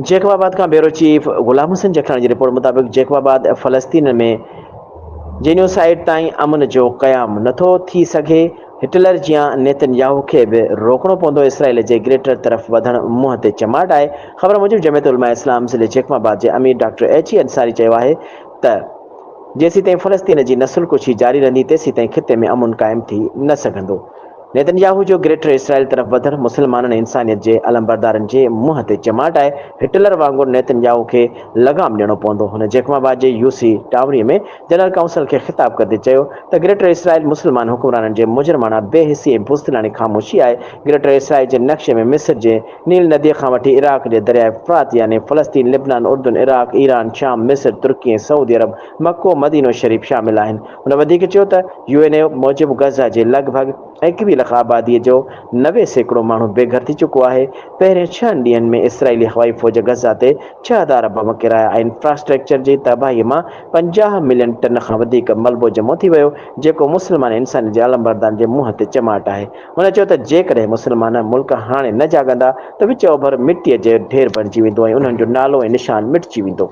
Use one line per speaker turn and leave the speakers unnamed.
Jacob آباد کان bureau chief Ghulam Hussain Jakhrani جي رپورٽ مطابق جيڪب آباد فلسطين ۾ جينوسائيڊ تائين امن جو قيام نٿو ٿي سگهي، هٽلر جيان نيتن ياهو کي به روڪڻو پوندو، اسرائيل جي گريٽر طرف وڌڻ منهن تي چماٽ آهي. خبر موجب جمعيت علماء اسلام ضلعي جيڪب آباد جي امير ڊاڪٽر ايڇ اي انصاري چيو آهي ته جيسيتائين فلسطين جي نسل ڪشي جاري رهندي تيسيتائين خطي ۾ امن قائم ٿي نه سگهندو. نيتن ياهو جو گريٽر اسرائيل طرف وڌڻ مسلمانن ۽ انسانيت جي علمبردارن جي منهن تي چماٽ آهي، هٽلر وانگر نيتن ياهو کي لغام ڏيڻو پوندو. هن جيڪب آباد جي يو سي ٽاوري ۾ جنرل ڪائونسل کي خطاب ڪندي چيو ته گريٽر اسرائيل مسلمان حڪمرانن جي مجرماڻا بي حسي ۽ بزدلاڻي خاموشي آهي، گريٽر اسرائيل جي نقشي ۾ مصر جي نيل ندي کان وٺي عراق جي درياء فرات يعني فلسطين، لبنان، اردن، عراق، ايران، شام، مصر، ترڪي ۽ سعودي عرب، مڪو، مدينو شريف شامل آهن. هن وڌيڪ چيو ته يو اين او موجب غزه جي لڳ ڀڳ 21 لک آبادي جو 90% ماڻهو بي گهر ٿي چڪو آهي، پهرين ڇهن ڏينهن ۾ اسرائيلي هوائي فوج غزه تي 6000 بم ڪيرايا ۽ انفراسٽرڪچر جي تباهي مان 50 ملين ٽن کان وڌيڪ ملبو جمع ٿي ويو، جيڪو مسلمان انسانيت جي علمبردارن جي منهن تي چماٽ آهي. هن چيو ته جيڪڏهن مسلمان ملڪ هاڻي نه جاڳندا ته وچ اوڀر مٽيء جو ڍير بڻجي ويندو ۽ انهن جو نالو ۽ نشان مٽجي ويندو.